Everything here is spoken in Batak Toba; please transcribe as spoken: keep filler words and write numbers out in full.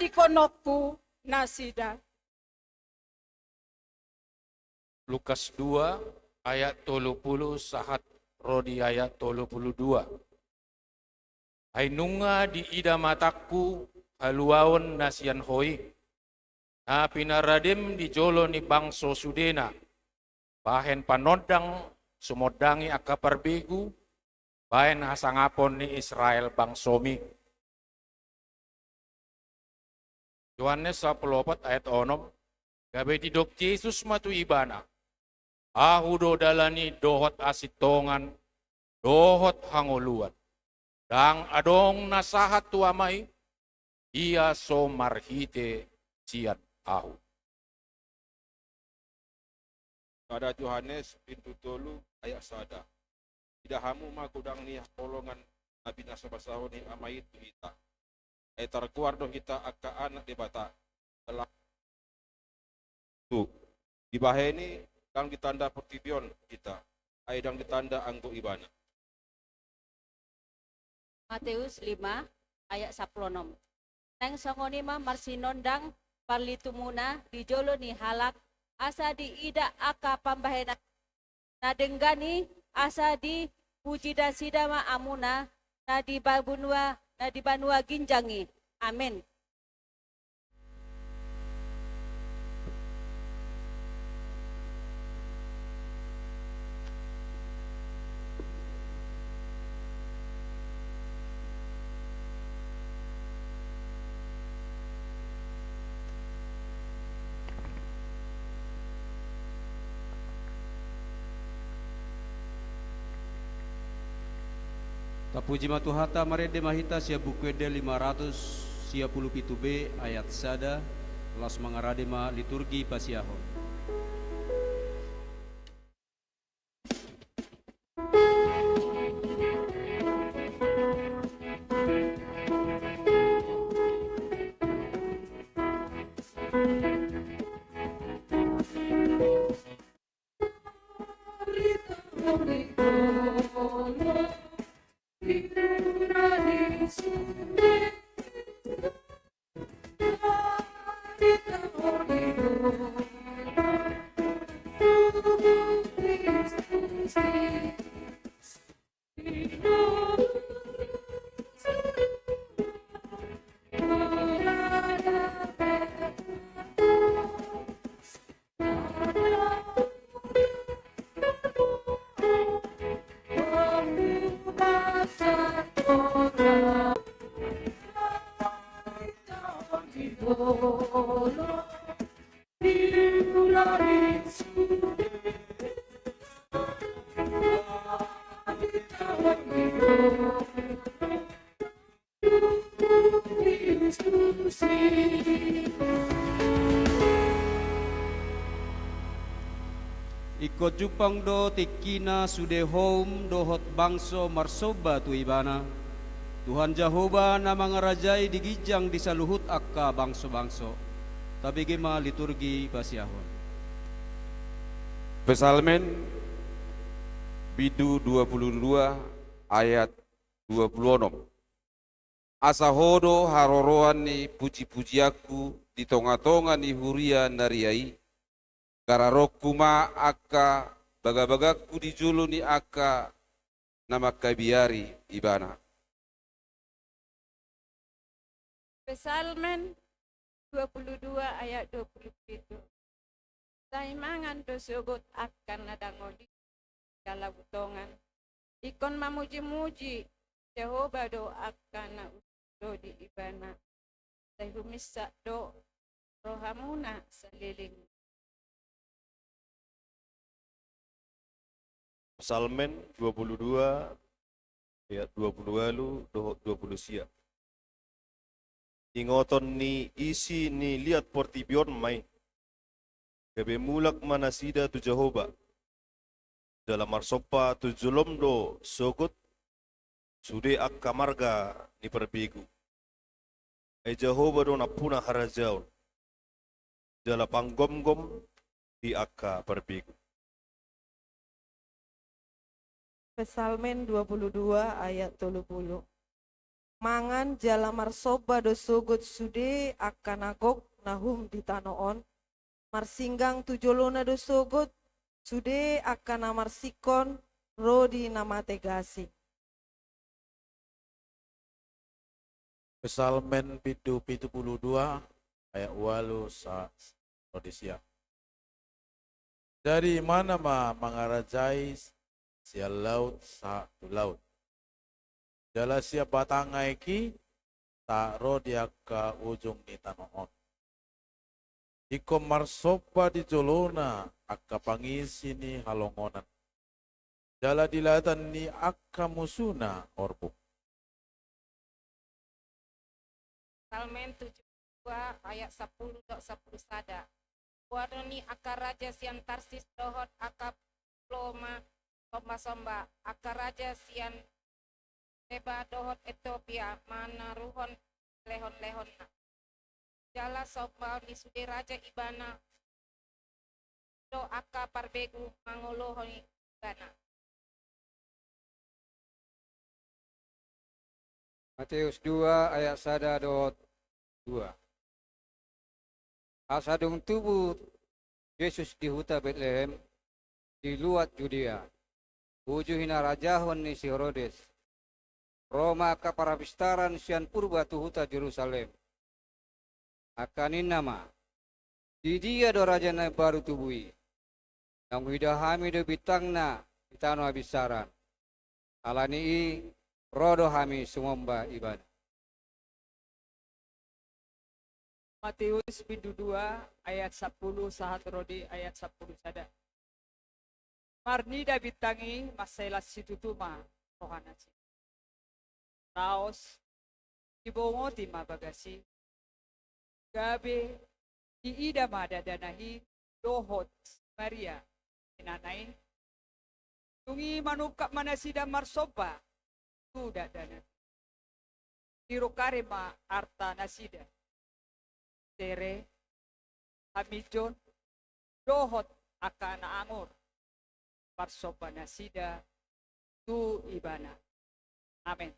Dikononku nasida. Lukas dua ayat tolu pulu sahat ro di ayat tolu pulu dua. Ai nunga diida matangku haluaon na sian Ho i, na pinaradem di jolo ni bangso sudena, bahen panondang sumondangi angka parbegu, bahen hasangapon ni Israel bangsomi. Johannes sampulu opat ayat onom, gabe didok Jesus ma tu ibana: Ahu do dalan i dohot hasintongan dohot hangoluan. Ndang adong na sahat tu Ama i, ia so marhite sian Ahu. Sada Johannes bindu tolu ayat sada. Ida hamu ma godang ni haholongan na binasabasahon ni Ama i tu hita. Ai targoar do hita angka anak Debata. Ala tu, dibahen i ndang ditanda portibi on hita, ai ndang ditanda anggo ibana. Mateus lima ayat sampulu onom. Naeng songon i ma marsinondang parlitumuna di jolo ni halak, asa diida angka pambahenan na denggan i, asa dipuji nasida ma hamuna na di banua, na di banua ginjang i. Amen. Tapuji ma Tuhanta, marende ma hita sian Buku Ende lima ratus sia pulu pitu B ayat sada, laos mangarade ma liturgi pasiahon. Ingkon jumpang do tingkina sude houm dohot bangso marsomba tu Ibana, Tuhan Jahowa na mangarajai di ginjang di saluhut angka bangso-bangso. Tabege ma liturgi pasiahon. Psalmen bindu dua pulu dua ayat dua pulu onom. Asa Ho do haroroan ni puji-pujianku di tonga-tonga ni huria na ria i, gararonku ma angka bagabagangku di jolo ni angka na mangkabiari Ibana. Psalmen dua pulu dua ayat dua pulu pitu. Sai mangan do sogot angka na dangol i jala butongan. Ingkon mamuji-muji Jahowa do angka na uju do di Ibana. Sai huminsak do rohamuna saleleng. Psalmen dua pulu dua ayat dua pulu ualu dohot dua pulu sia. Ingoton ni isi ni liat portibi on ma i. Gabe mulak ma nasida tu Jahowa. Jala marsomba tu jolom do sogot sude angka marga ni parbegu. Ai Jahowa do nampuna harajaon jala panggomgom di angka parbegu. Psalmen dua pulu dua ayat tolu pulu. mangan jala marsomba do sogot sude angka na gok na hum di tano on, marsinggang tu jolona do sogot sude angka na marsingkon ro di na mate gasing. Psalmen bindu pitu pulu dua, ayat ualu sahat ro di sia. Jadi, ibana ma mangarajai sian laut sahat tu laut. Jala sian batang aek i sahat ro di angka ujung ni tano on. Ingkon marsomba di jolona angka pangisi ni halongonan. Jala di latan ni angka musuna orbuk. Psalmen tujuh puluh dua ayat sapuluh dohot sapuluh sada. Boanon ni angka raja sian Tarsis dohot angka pulo ma sombasomba, angka raja sian Seba dohot Etiopia manaruhon lehonlehonna. Jala sombaon ni sude raja ibana do angka parbegu mangolohon ibana. Mateus dua ayat sada dohot dua. Asa dung tubu Jesus di huta Betlehem, di luat Judea, uju hinarajahon ni si Herodes, ro ma angka parpistaran sian purba tu huta Jerusalem. Angka ninna ma: Didia do raja na baru tubu i? Naung huida hami do bintangna di tano habinsaran. Ala ni i ro do hami sumomba ibana. Mateus bindu dua ayat sapuluh sahat ro di ayat sapuluh sada. Marnida bintang i, mansai las situtu ma roha nasida. Laos dibongoti ma bagas i, gabe diida ma dakdanak i dohot si Maria inana i. Dung i manungkap ma nasida marsomba tu dakdanak i. Dirungkari ma arta nasida, sere, haminjon, dohot angka na angur, marsomba nasida tu ibana. Amen.